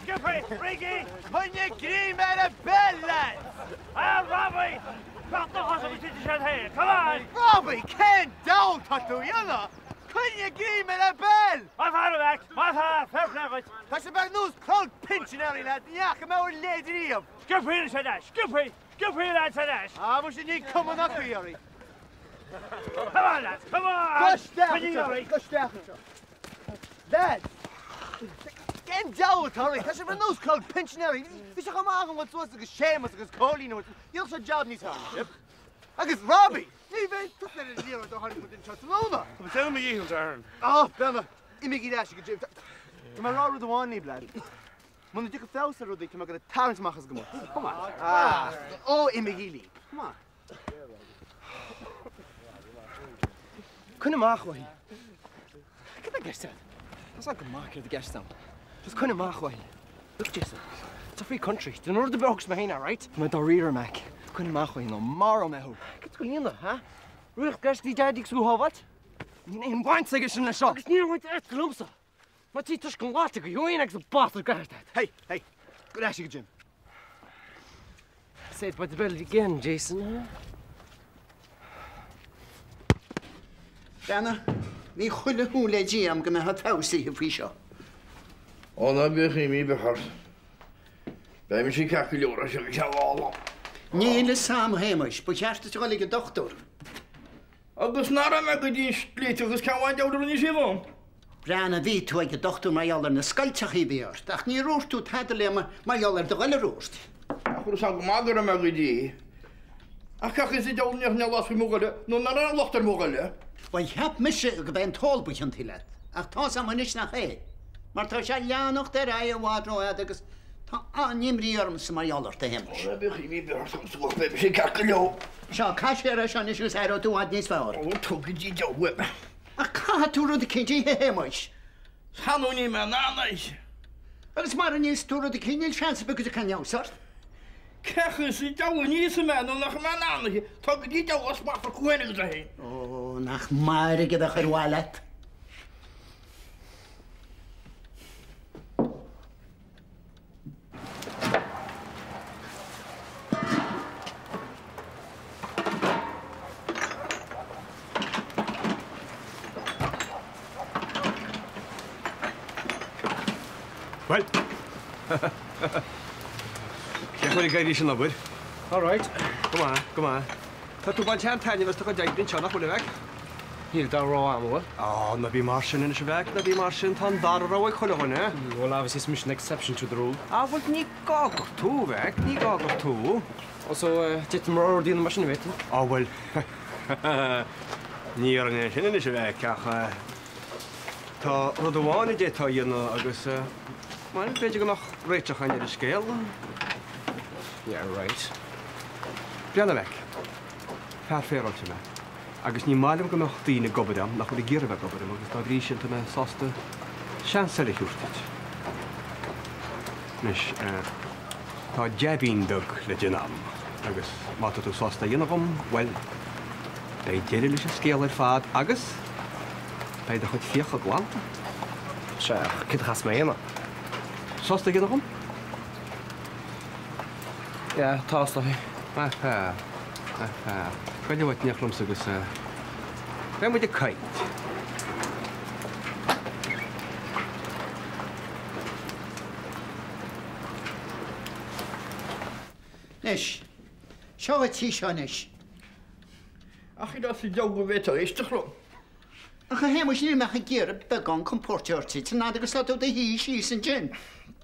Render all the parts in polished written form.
Sciobthaí! Rithigí! Coinnigh greim ar an bpeil, lads! A Robbie! Gach dochar agus titfidh siad féin! Come on! Robbie, cén diabhal tá tú a dhéanamh? Coinnigh greim ar an bpeil! Maith fear, a mhac! Maith fear! Fair play dhuit! Tá sibh ar nós crowd pinsinéirí, lads, ní fhaca mé bhur leithéid riamh! Sciobthaí anois ar ais! Sciobthaí! Sciobthaí lads ar ais! Ah, muise ní cuma nach í oraibh! Come on, lads, come on! Go isteach anseo! Go isteach anseo! Lads! Cén diabhal atá oraibh? Tá sibh ar nós crowd pinsinéirí! Bhí sé chomh maith agam dul suas agus Séamus agus Cóilín a thabhairt, dhéanfadh sé jab níos fearr ná sibh. Agus Robbie! Ní bheidh tusa ar an liathróid ó tháinig muid anseo tráthnóna! Tá mé ag déanamh mo dhícheall, Darren. Ah, Brenna, imígí ar ais ag an gym. Tá mé ag rá rud amháin libh, lads. Muna dtiocfaidh feabhas ar rudaí, tá mé ag dul a tarraingt amach as an gcomórtas. Come on. Ah, ó, imígí libh. Come on. Coinnigh amach uaithi. Cad tá i gceist agat? Tá's agat go maith céard i gceist agam. Just coinnigh amach uaithi. Look Jason, it's a free country. Déan rud ar bith a thógfas mé féin, alright? Tá mé dáiríre, Mac. Coinnigh amach uaithi nó maróidh mé thú. Cad tá a dhéanamh, ha? Rith gaisce bhí Daddy ag scuabháilt? Níl aon bhaint aige sin leis seo. Agus níl aon bhaint agat liomsa. Má tí toisc an láite go huain agus an bastard go hard. Hey, hey, go ar ais ag an gym. Saved by the bell again, Jason. Breathnaigh, bhí chuile shúil le Dia agam go mbeifeá feabhsaithe faoi seo. Ó ná bíodh imní ar bith ort. Beidh mise ceart go leor as seo go ceann lá. Níl fhios a'm, a Shéamais, ba cheart duit a dhul ag an dochtúir. Agus nach raibh mé go dtí an slite agus ceann amháin deabhal a rinne sí dhom. Breathnaigh, bhí tú ag an dochtúir mar gheall ar na scoilteachaí a bhí ort, ach níor dhúirt tú tada liom mar gheall ar do ghoile a dhúirt. Ach raibh 'fhios a'm go maith go raibh mé go dtí. Ach cad chuige sa deabhal a ndéarfainn lasmuigh mo ghoile nó nach raibh aon locht ar mo ghoile. Bhuel, cheap mise go b'é an t-ól ba chiontaí leat, ach tá's a'm anois nach é, mar tá sé ag leanacht ar aghaidh i bhfad rófhada agus tá an-imní ormsa mar gheall ort, a Shéamais. Ó, ná bíodh imní ar bith ort, táim suas, beidh mise ceart go leor. Seo, caith siar é seo anois agus aireoidh tú i bhfad níos fearr. Ó, tuga Dia deabhal uaim. Ach caithfidh tú rud eicínt a ithe, a Shéamais. Sea nó níl mé in ann a ithe. Agus mara n-íosfaidh tú rud eicínt, níl seans ar bith go dtiocfaidh aon fheabhas ort. Cén chaoi sa deabhal a n-íosfaidh mé nuair nach mbeidh mé in ann a ithe? Tuga Dia deabhal as maith acu féin agus é féin. Ó, nach mairg a bheadh ar mhaith leat. Bhuel, cén chaoi ag éirí leis an obair? All right. Go maith, go maith. Tá tú ag baint an-taitneamh as do chuid oibre anseo, nach bhfuil, a mhac? Níl dara rogha agam, an bhfuil? Á, ná bí mar sin anois, a mhac, ná bí mar sin, tá an dara rogha ag chuile dhuine. Well, obviously is mise an exception to the rule. Á, bhuel, ní gá gur tú, a mhac, ní gá gur tú. Ó, so, d'fhéadfainn mar ordú mar sin, an bhféadfainn? Á, bhuel, ní déarfainn é sin anois, a mhac, ach tá rud amháin a d'fhéadfá a dhéanamh agus, bhuel, b'fhéidir go mbeadh réiteach againn ar an scéal. Yeah, right. Breathnaigh, a mhac, fear féaráilte mé. Agus ní maith liom go mbeadh daoine ag obair a'm nach bhfuil ag iarraidh bheith ag obair a'm agus dá bhrí sin tá mé sásta seans eile a thabhairt duit. Anois, tá jaibín beag le déanamh a'm agus má tá tú sásta é a dhéanamh dhom, bhuel, beidh deireadh leis an scéal ar fad agus beidh do chuid fiacha glanta. Sea, ach céard a chaithfeas mé a dhéanamh? Sásta é a dhéanamh dhom? Yeah, tá, is dóigh. Maith fear. Maith fear. Gabh uait in éineacht liomsa agus beidh muid ag caint. Anois, seo dhuit í seo anois. Ach is as an deabhal go bhféadfá éisteacht liom. Ach a Shéamais, níl mé ach ag iarraidh beagán compóirt a thabhairt duit, an fhad agus atá tú i do shuí síos ansin.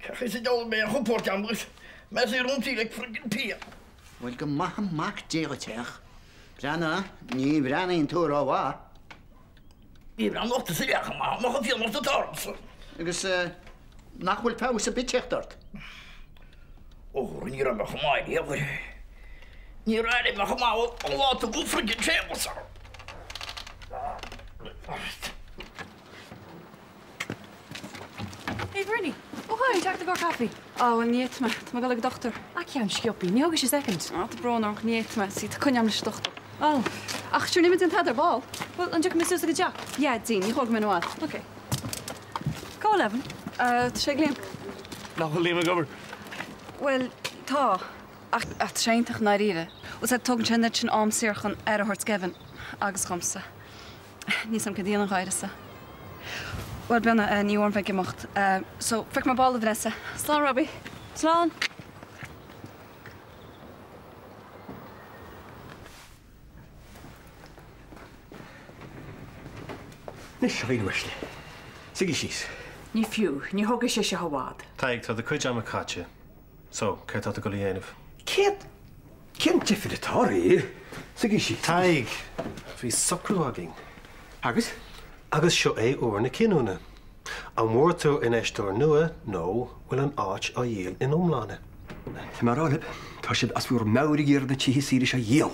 Cén chaoi sa deabhal a mbeidh aon chompóirt agam agus mé i suí rúm tí le friggin pian. Bhuel, go maithe an mac Dé dhuit é ach, breathnaigh, ní bhreathnaíonn tú rómhaith. Ní bhreathnódh tusa leath chomh maith dá mbeadh an phian ort atá ormsa. Agus nach bhfuil feabhas ar bith teacht ort? Ó, ní raibh mé chomh maith riamh. Níor airigh mé chomh maith ón lá a tugadh friggin Séamus orm. Hey Bernie! Oh hi, an teacht i gcomhair caife? Á bhuel ní fhéadfaidh mé, tá mé ag dul ag an dochtúir. Ah ceann sciobthaí, ní thógfaidh sé soicind. Á tá brón orm ach ní fhéadfaidh mé, see tá coinne agam leis an dochtúir. Ó, ach sure níl mé ag déanamh tada ar ball. Bhuel, an dtiocfaidh mé suas ag an dteach? Yeah, déan, ní chóir go mbeinn i bhfad. Ok. Cá bhfuil Evan? Tá sé ag léim. Nach bhfuil Liam ag obair? Bhuel, tá. Ach tá sé iontach i ndáiríre. Bhfuil 's a'd, tógann sé an oiread sin am saor chun aire a thabhairt d'Evan agus dhomsa. Níl 's a'm céard a dhéanfainn dhá uireasa. Bhuel, Brenna, ní orm bheith ag imeacht. So, feicfidh mé ar ball, a Vanessa. Slán, Robbie. Slán. Anois, a dhaoine uaisle, suígí síos. Ní fiú, ní thógfaidh sé seo i bhfad. Tadhg, tá do chuid ama caite. So, céard tá tú ag dul a dhéanamh? Céard, cén difear atá oraibh? Suígí síos. Tadhg, bhí socrú againn. Agus? Agus seo é uair na cinniúna. An bhfuair tú infheisteoir nua nó bhfuil an áit á dhíol ina iomláine? Tá mé a rá libh, tá sibh as bhur meabhair ag iarraidh na tithe saoire seo a dhíol.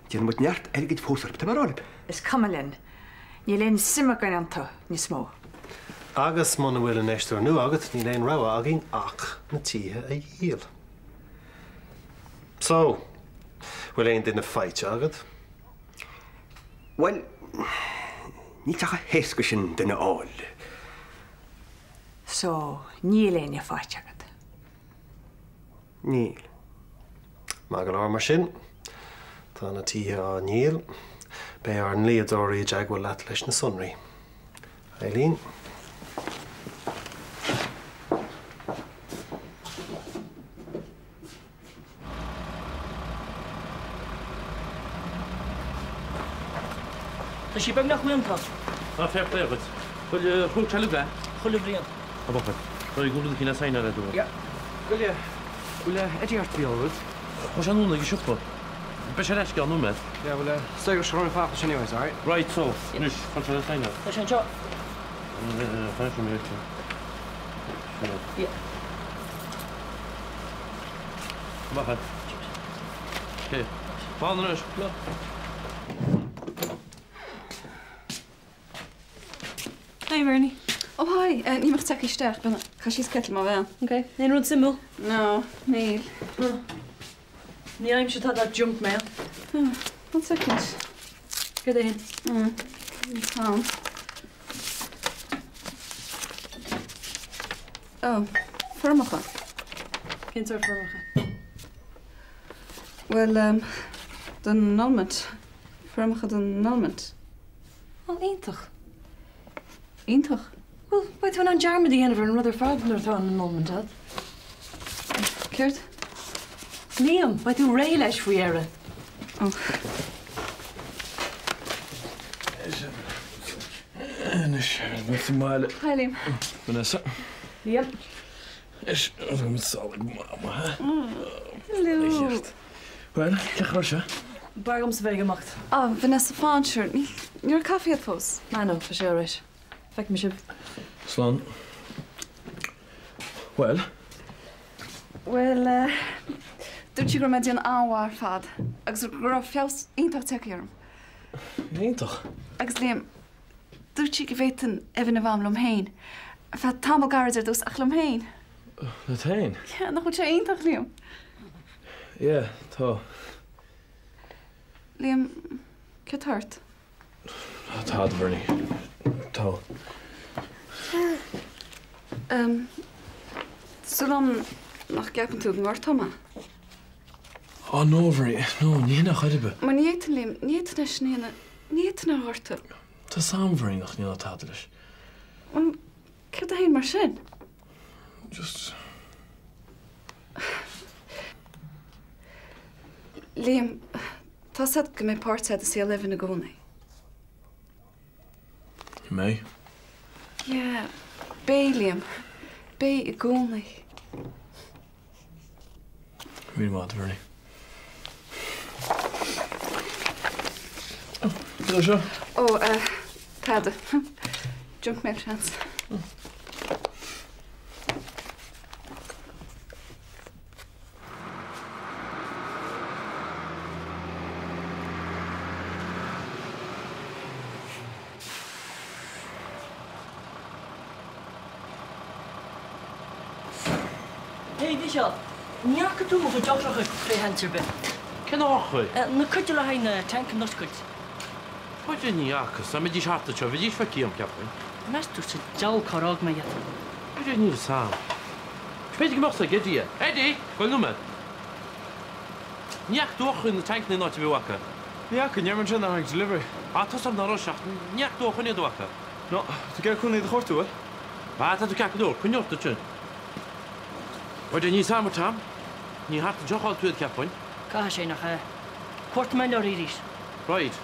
Déanfaidh muid neart airgid fós orthu, tá mé a rá libh. Is cuma linn. Níl aon suim againn iontu níos mó. Agus muna bhfuil infheisteoir nua agat, níl aon rogha againn ach na tithe a dhíol. So, bhfuil aon duine faighte agat? Bhuel, níl sé chomh héasca sin duine a fháil. So, níl éinne faighte agat? Níl. Maith go leor mar sin. Tá na tithe á ndíol. Beidh ár ndlíodóirí i dteagmháil leat leis na sonraí. Eileen. Tá sí beagnach líonta. Tá fair play agat. Bhuel, thug sé le chuile bhliain. A bhfad. Tá ag rud eicínt le signáil le dúil. Yeah. Bhfuil, bhfuil Eddie ort bhí rud? Tá sé anonn ag an siopa. Beidh sé ar ais i gceann nóiméad. Yeah, well, saoirse run fach anyways, all right? Right, so, anois, chun sé le signáil. Tá sé anseo. Tá sé mé. Yeah. Amach agat. Okay. Slán anois. Hi Bernie. Oh hi, níl mé ach tagtha isteach, Brenna. Caith síos citeal má bhean. Ok. Aon rud suimiúil? No, níl. Ní fhaighimse tada ach junk mail. Oh, one second. Céard é shin? Tom. Oh, foirmeacha. Cén sórt foirmeacha? Bhuel, don annulment. Foirmeacha don annulment. Ó, iontach. Iontach? Bhuel, beidh tú in ann dearmad a dhéanamh ar an rud ar fad nuair atá an annulment agat. Céard? Liam, beidh tú réidh leis faoi dheireadh. Ó. Anois, beidh sa mbaile. Hi, Liam. Vanessa. Liam. Anois, táimid sall ag Mama. Hello. Bhuel, cén chaoi a raibh sé? B'fhearr dhomsa bheith ag imeacht. Ah, Vanessa, fan, sure. Ní raibh caife agat fós. Ah no, tá sé alright. Feicfidh mé sibh. Slán. Bhuel? Bhuel, eh, dúirt sí go raibh mé ag déanamh an-mhaith ar fad agus go raibh feabhas iontach tagtha orm. Iontach. Agus Liam, dúirt sí go bhféadfainn Evan a bheith a'm liom féin. Ar feadh tamall gairid ar dtús, ach liom féin. Leat féin? Yeah, nach bhfuil sé iontach, Liam? Yeah, tá. Liam, céard tá ort? Tá, a Bhernie. Tá. Tá súil a'm nach gceapann tú go ngortóidh mé. Oh no, Bhernie, no, ní hin ar chor ar bith. Mar ní fhéadfainn, Liam, ní fhéadfainn é sin a dhéanamh, ní fhéadfainn é a ghortú. Tá 's a'm, Bhernie, nach ndéanfá tada leis. Bhuel, céard é fhéin mar sin? Just. Liam, tá 's a'd go mbeidh páirt a'd i saol Evan i gcónaí. Mbeidh? Yeah, beidh, Liam. Beidh i gcónaí. Míle maith agat, Bernie. Cad é seo? Ó, tada. Junk mail seans. Hey, Mhicheáil, ní fhaca tú mo chuid eochracha fé sheans ar bith? Cén eochair? Na cuid le haghaidh na tancanna oscailt. B'fhéidir ní fhacas, dá mbeidís thart anseo, bheidís feicthe agam, ceapaim. Meas tú sa diabhal cár fhág mé iad? B'fhéidir níl 'fhios a'm. B'fhéidir go mbeadh 's ag Eddie é. Eddie! Gabh nóiméad. Ní fhaca tú urchar na tancanna in áit ar bith an bhfaca? Ní fhaca, ní raibh mé ansin nuair a tháinig delivery. Ah, tá 's agam ná raibh sé ach ní fhaca tú urchar iad an bhfaca? No, tá tú ag iarraidh chun iad a chuartú, bhfuil? Ah, tá tú ceart go leor, coinnigh ort ansin. Bhuel, níl 's agam, a Tom. Ní thart anseo a chaill tú iad, cheapfainn. Caithfidh sé nach ea. Cuartóidh mé an lorry arís. Right.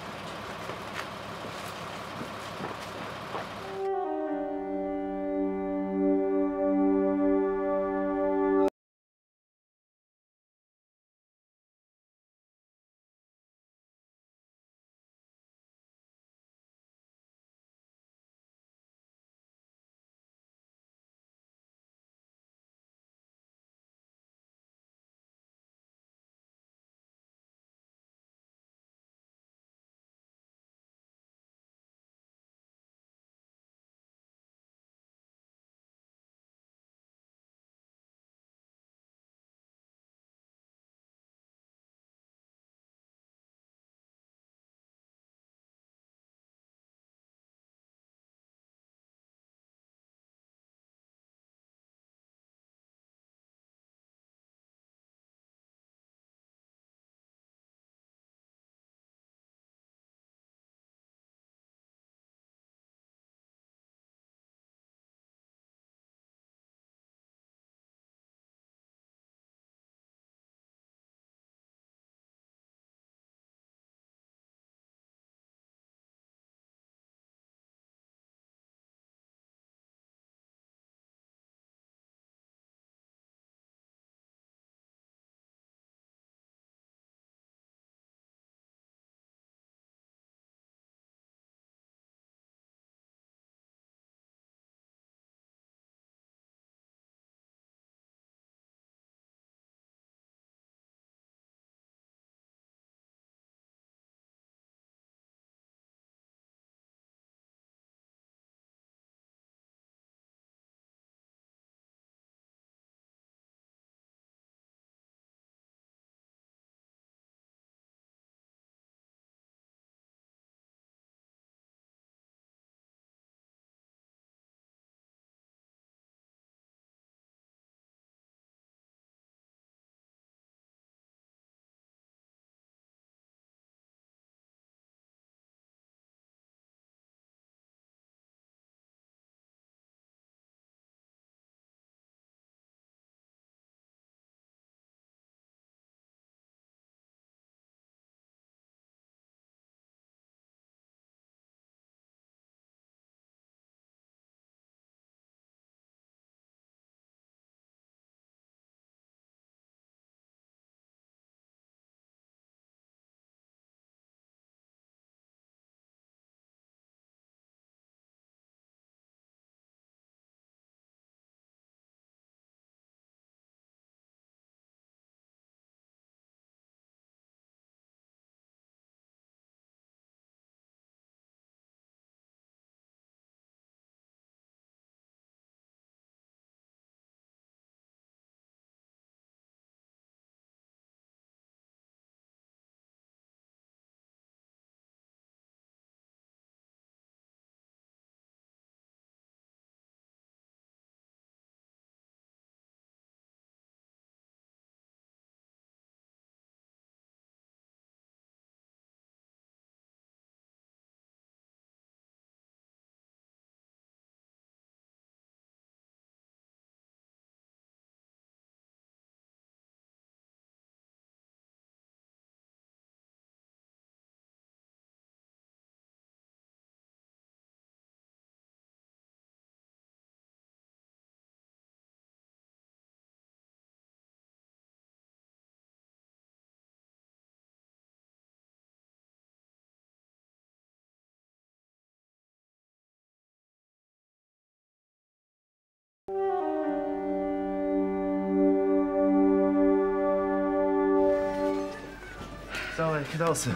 Sally, cad else?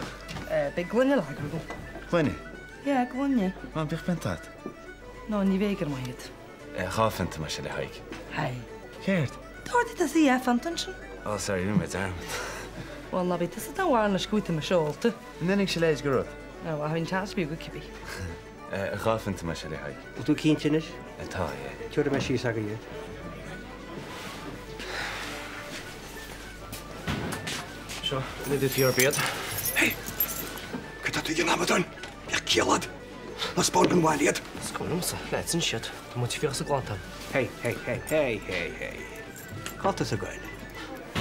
Beidh gloine le haghaidh agam. Gloine? Yeah, gloine. Mam, bíodh pionta agat. No, ní bheidh ar maith iad. Dhá phionta mar sin le haghaidh. Hey. Céard? D'ordaigh tusa dhá phionta ansin. Oh, sorry, rinne mé dearmad. Bhuel, ná bí tusa dá bharr anois go bhfuil tú mo seolta. An ndéanfaidh sé leid go rud? Ó, bheinn teas beag cibé. Dhá phionta mar sin le haghaidh. Bhfuil tú cinnte anois? Tá, yeah. Tabharfaidh mé síos agaibh iad. Seo, ní duit ar bith. Hey! Cad tá tú a dhéanamh, a amadáin? Bheadh ciall agat. Ná 'speáin don bhaile iad. Is cuma liomsa, leaids anois iad. Tá mo chuid fiacha glanta agam. Hey, hey, hey, hey, hey, hey. Cá bhfuil tusa ag goil?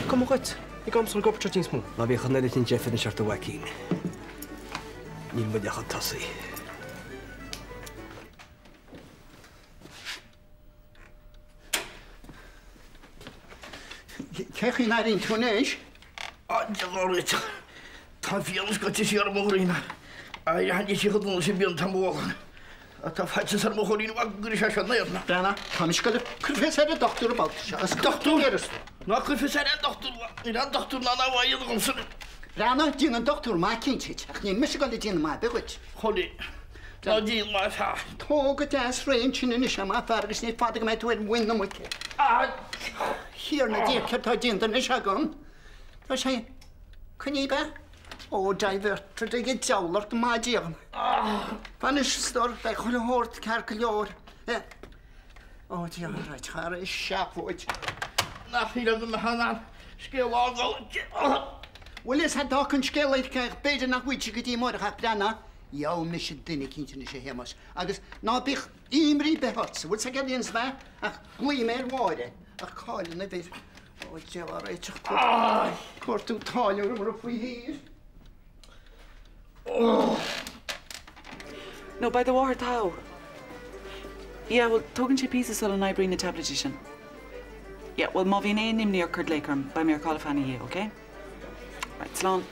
Cuma dhuit. Ní gá domsa ag obair níos mó. Ná bíodh an oiread sin deifir anois ort a mhaicín. Níl muid ach ag tosaí. Cén chaoi a n-airíonn tú anois? Á, Dia dár réiteach. Tá fialas goite siar i mo dhroim. Tháinig sí chomh dona sin bíonn tá mo mholadh. Tá faitíos orm a Chóilín go gcuirfidh sé seo naor. Breathnaigh, tá mise ag goil ag cur fios ar an dochtúir an babhta seo. Is Dochtúir! Ná cuir fios ar aon dochtúir, níl aon dochtúir in ann aon mhaith a dhéanamh dhomsa. Breathnaigh, déanann an dochtúir maith cinnte duit, ach níl mise ag goil ag déanamh maith ar bith dhuit. Chóilín, ná déan maith fear. Tóg go deas réidh ansin anois é, maith fear, agus ní fada go mbeidh tú ar mhuin na muice. A Thiarna Dia, céard tá déanta anois agam? Tá sé coinnithe ab ea? Ó, diverted ag an diabhal ort, maith Dia. Fan anois, a stór, beidh chuile shórt ceart go leor. Ó, Dia, right, chara, is seafóid. Nach shílfeá go mbeifeá in ann scéal a fhágáil. Bhuel, is ea, d'fhág an scéal air, b'fhéidir nach bhfaighidh sé go dtí amárach ach breathnaigh, gheobhaidh mise duine eicínt anois, a Shéamais, agus ná bíodh imní ar bith ortsa, bhfuil 's agat céard a dhéanfas mé ach glaofaidh mé ar Mháire, ach cá'il an uimhir? Ó, Dia ár réiteach, cuir tú táilliúir orm faoi thír. No, beidh do mháthair togha. Yeah, bhuel, tógann sé píosa sula n-oibríonn na tablaidí sin. Yeah, bhuel, má bhíonn aon imní ort cuir glaoch orm, beidh mé ar call ar feadh ina dhiaidh, okay? Right, slán.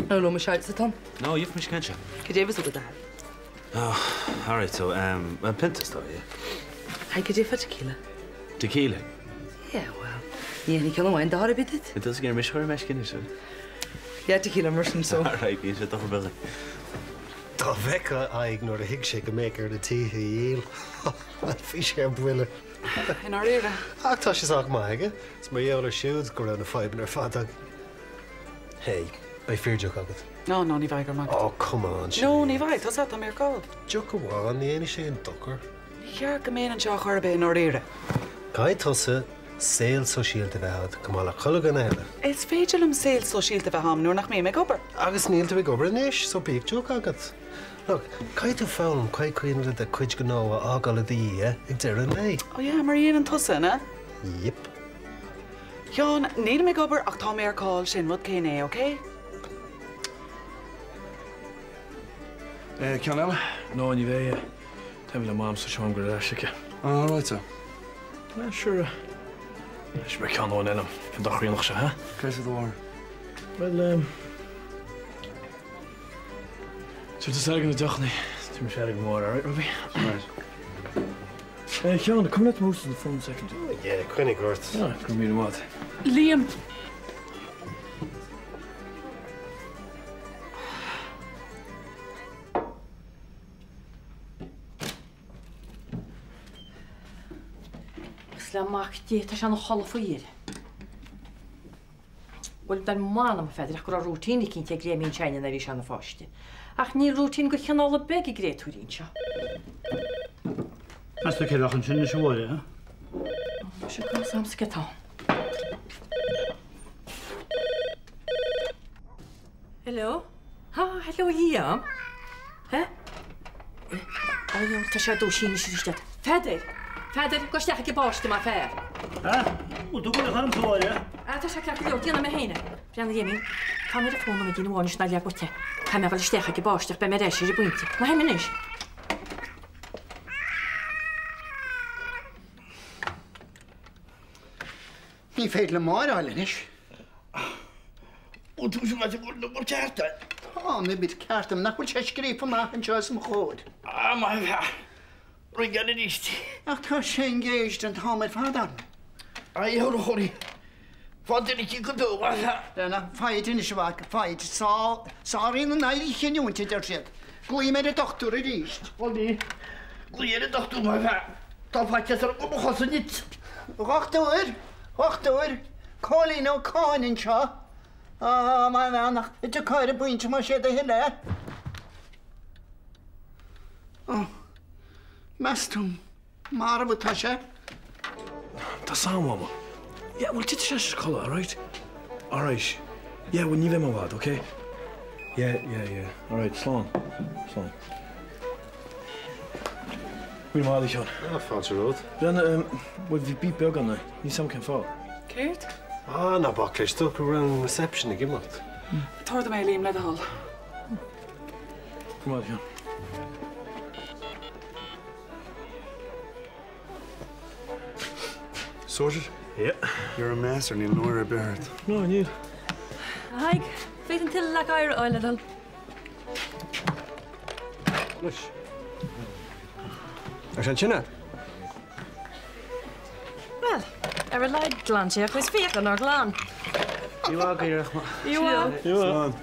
Oh, no, mo shout sa tom. No, you've mis cinnte. Cad é bhí agat a Oh, all right, so, um, well, pionta is dóigh, yeah. Hi, cad é fá tequila? Tequila? Yeah, well, ní dhéanfaidh ceann amháin dochar ar bith duit. It does get mis chuir meis cinnis, Yeah, tequila mar sin, so. All right, bíonn sé dochar beag. Dá bhfeicfeá a aghaidh nuair a thuig sé go mbeadh air na tithe a dhíol, bhí sé ar buile. I ndáiríre? Ach tá sé sách maith aige. Is mar gheall air siúd go raibh na fadhbanna ar fad againn. Hey, beidh fíor-deoch agat. No, no, ní bheidh, go raibh maith agat. Oh, come on, Sinéad. No, ní bheidh, tá 's agat, tá mé ar call. Deoch amháin, ní dhéanfaidh sé aon dochar. Ní cheart go mbeinn anseo chor ar bith i ndáiríre. Caithfidh tusa saol sóisialta a bheith agat, chomh maith le chuile dhuine eile. Is féidir liom saol sóisialta a bheith agam nuair nach mbím ag obair. Agus níl tú ag obair anois, so bíodh deoch agat. Look, caithfidh tú foghlaim caithfidh cuimhneamh le do chuid gnó a fhágáil i do dhiaidh ag deireadh an lae. Oh yeah, mar a dhéanann tusa, an ea? Yep. Sheáin, nílim ag obair ach tá mé ar call, sin rud céanna é, ok? Eh, ceann eile? No, ní bheidh. Táim le Mam so seo go ar ais aici. Ah, right so. Eh, sure. Is mé ceann amháin eile, an dá chríonach seo, ha? Cé sa do Well, um, Sure, tá airgead na deochanna. Tá mé go mór, alright, Robbie? Right. Hey, Seán, come let me the phone second. Oh, yeah, coinnigh ort. Ah, go raibh míle maith. Liam! Is le Mac Dé, tá sé ina chodladh faoi dheireadh. Bhuel, dar m'anam, a Pheadair, ach go raibh routine eicínt ag Léimín s'againne nuair a bhí sé ina pháiste. Ach níl routine de chineál ar bith ag an gcréatúirín seo. Meas tú cé a bheadh ansin anois a Mháire, eh? Muise, cá bhfios a'msa cé atá ann. Hello? Ha, hello a Liam. Eh? Ó, tá sé dúisithe anois arís agat. Pheadair! Pheadair, gabh isteach ag an bpáiste, más fearr. Eh? Bhfuil tú ag glaoch ormsa, a Mháire? Ah, tá sé ceart go leor, déanfaidh mé féin é. Breathnaigh, a Liaimín, tá mé ar an bhfón nóiméidín amháin anois ná leag uait é. Caithfidh mé a dhul isteach ag an bpáiste ach beidh mé ar ais ar an bpointe. Ná himigh anois. Ní féidir liom Máire a fháil anois. Bhfuil tú siúráilte go bhfuil an uimhir ceart agat? Tá an uimhir ceart agam, nach bhfuil sé scríofa amach anseo os mo chomhair? Ah, maith an fear. Ring air arís. Ach tá sé engaged an t-am ar fad orm. Ai, a Chóilí. Fá duine go deo, maith an fear. Lena, foighid anois a mhac, foighid. Sáraíonn an fhoighid an chinniúint, a deir siad. Glaofaidh mé ar an dochtúir arís. Chóilí, glaoigh ar an dochtúir, maith an fear. Tá faitíos orm go mo chosa nit. A dhochtúir! Dhochtúir! Cóilín Ó Cadhain anseo. Á, maith an bhean, ach i dtiocfá ar an bpointe más é do thoil é. Ó, meas tú marbh atá sé? Tá 's a'm, a Mhama. Yeah, bhuel, titfidh sé a chodladh, alright? Alright. Yeah, bhuel, ní bheidh mé i bhfad, okay? Yeah, yeah, yeah. Alright, slán. Slán. Míle maith agat, a Sheáin. Ah, fáilte romhat. Bhuel, bhuel, bhí beep beag ann, níl 'fhios a'm cén fáth. Céard? Ah, ná bac leis, dócha go raibh an reception ag imeacht. Tabhair dom é, Liam, le do thoil. Go maith, a Sheáin. Sorted? Yeah. You're a master, níl náire ar bith ort. No, níl. A Thaidhg, féadfainn tuilleadh leac oighir a fháil le do thoil. Anois. Ar sé ansin é? Bhuel, ar a laghad ghlan sé a chuid fiacha, nár ghlan? Íomhá. Slán.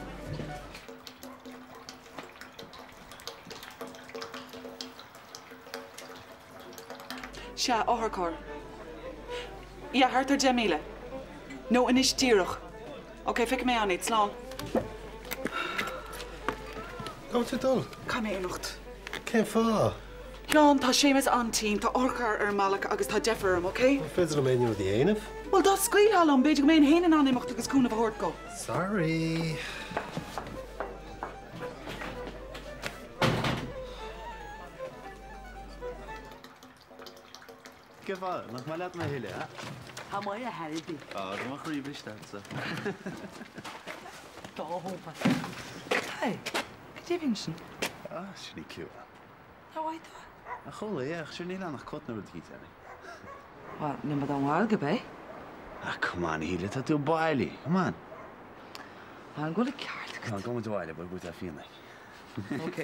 Sea, otharcharr. Yeah, thart ar 10,000. No, anois díreach. Ok, feicfidh mé ann iad. Slán. Cá bhfuil tú ag dul? Caithfidh mé imeacht. Cén fáth? Sheán, tá Séamus an-tinn, tá otharcharr ar an mbealach agus tá deifir orm, ok? An féidir liom aon rud a dhéanamh? Bhuel, dá scaoilfeá liom, b'fhéidir go mbeinn féin in ann imeacht agus cúnamh a thabhairt dó. Sorry. Cén fáth nach maith leat mé a thuilleadh, a? Tá maith a thairbhí. Á, tá mo chroí briste agatsa. Dá hópa. Hey, cad é bhí ansin? Á, sin í clú. Tá mhaith tú. A chuala é, ach sure níl ann ach coat nó rud eicínt eile. Bhuel, níl mé don bhfáil go bé. Ah, come on, a Shíle, tá tú bailí. Come on. Tá an bhfuil ceart agat. Tá, gabhfaidh muid abhaile, bhuel, bhuel, tá fíon aici. Ok.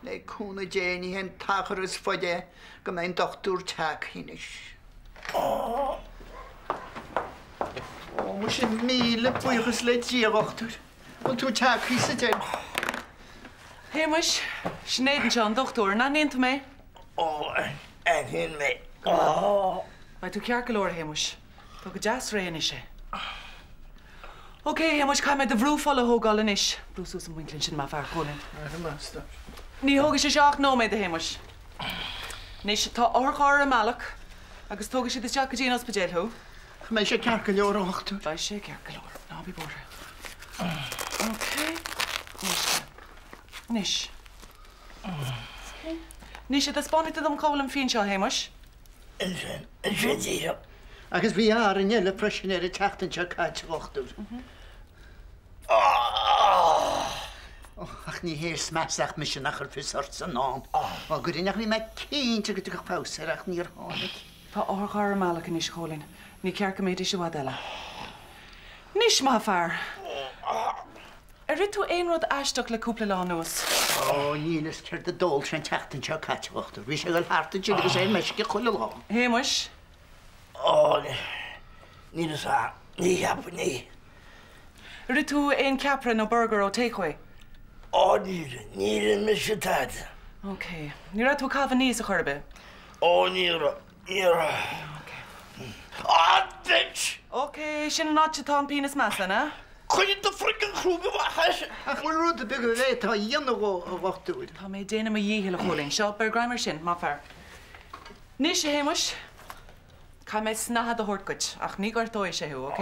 Le cúnamh Dé ní hé an t-achar is faide go mbeidh an dochtúir tagtha anois. Ó! Ó, muise, míle buíochas le Dia, a dhochtúir. Bhfuil tú tagtha sa deireadh? Shéamuis, Sinéad anseo, an dochtúir. An aithníonn tú mé? Ó, aithníonn mé. Ó! Beidh tú ceart go leor, a Shéamuis. Tá go deas réidh anois é. Ok, a Shéamuis, caithfidh mé do bhrú fola a thógáil anois. Brú suas an muinchille ansin, maith an fear, Cóilín. Ní thógfaidh sé seo ach nóiméad, a Shéamuis. Anois, tá otharcharr ar an mbealach agus tógfaidh siad isteach go dtí an ospidéal thú. An mbeidh sé ceart go leor, a dhochtúir? Beidh sé ceart go leor. Ná bí buartha. Ok. Anois. Anois. Anois, an dtaispeánfaidh tú dom cá bhfuil an phian seo, a Shéamuis? Ansin, ansin díreach. Agus bhí gearán eile freisin air an tseachtain seo caite, a dhochtúir. Ach ní hé is measa ach mise nach raibh fios ort san am. Á, go deimhin bhí mé cinnte go dtiocfadh feabhas air ach níor tháinig. Tá otharcharr ar an mbealach anois, a Chóilín. Ní ceart go mbeidís i bhfad eile. Anois, maith an fear. Ar ith tú aon rud aisteach le cúpla lá anuas? Ó, níl fhios céard a d'ól sé an tseachtain seo caite, a dhochtúir. Bhí sé ag dul thart ansin agus é ar meisce chuile lá. Shéamuis? Ó, níl fhios a'm. Ní cheapfainn é. Ar ith tú aon ceapaire nó burgar ó takeaway? Ó, níor, níor ith mise tada. Ok. Ní raibh tú ag caitheamh aníos ar chor ar bith? Ó, ní raibh, ní raibh. Ok. Á, duit! Ok, sin an áit atá an pian is measa, an ea? Cuireann do frickin chrúb amach as. Ach bhfuil rud beag a bhféadfá a dhéanamh dhó, a dhochtúir? Tá mé ag déanamh mo dhíchill, a Chóilín. Seo, beir greim air sin, maith fear. Anois, a Shéamuis, caithfidh mé snathaid a thabhairt duit, ach ní ghortóidh sé thú, ok?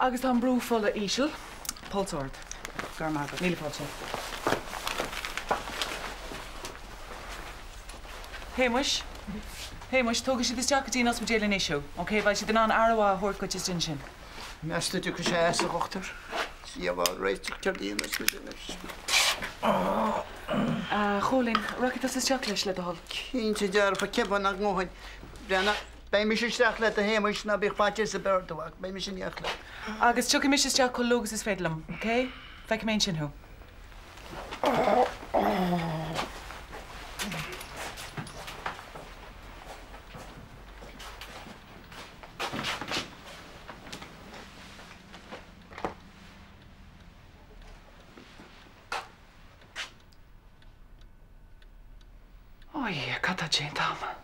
Agus tá an brú fola íseal, puls ard. Go raibh maith agat. Míle fáilte. Shéamuis, Shéamuis, tógfaidh siad isteach go dtí an ospidéal anois thú, ok? Beidh siad in ann aire mhaith a thabhairt dhuit istigh ansin. Meas tú an dtiocfaidh sé as, a dhochtúir? Dia ár réiteach, céard a dhéanfas muid anois? A Chóilín, rachaidh tusa isteach leis, le do thoil. Cinnte dearfa, cén fáth nach ngabhfainn? Breathnaigh, beidh mise isteach leat, a Shéamuis, ná bíodh faitíos ar bith ort, a mhac, beidh mise in éineacht leat. Agus tiocfaidh mise isteach chomh luath agus is féidir liom, ok? Feicfidh mé ansin thú. Ó a Dhia, cad tá déanta agam?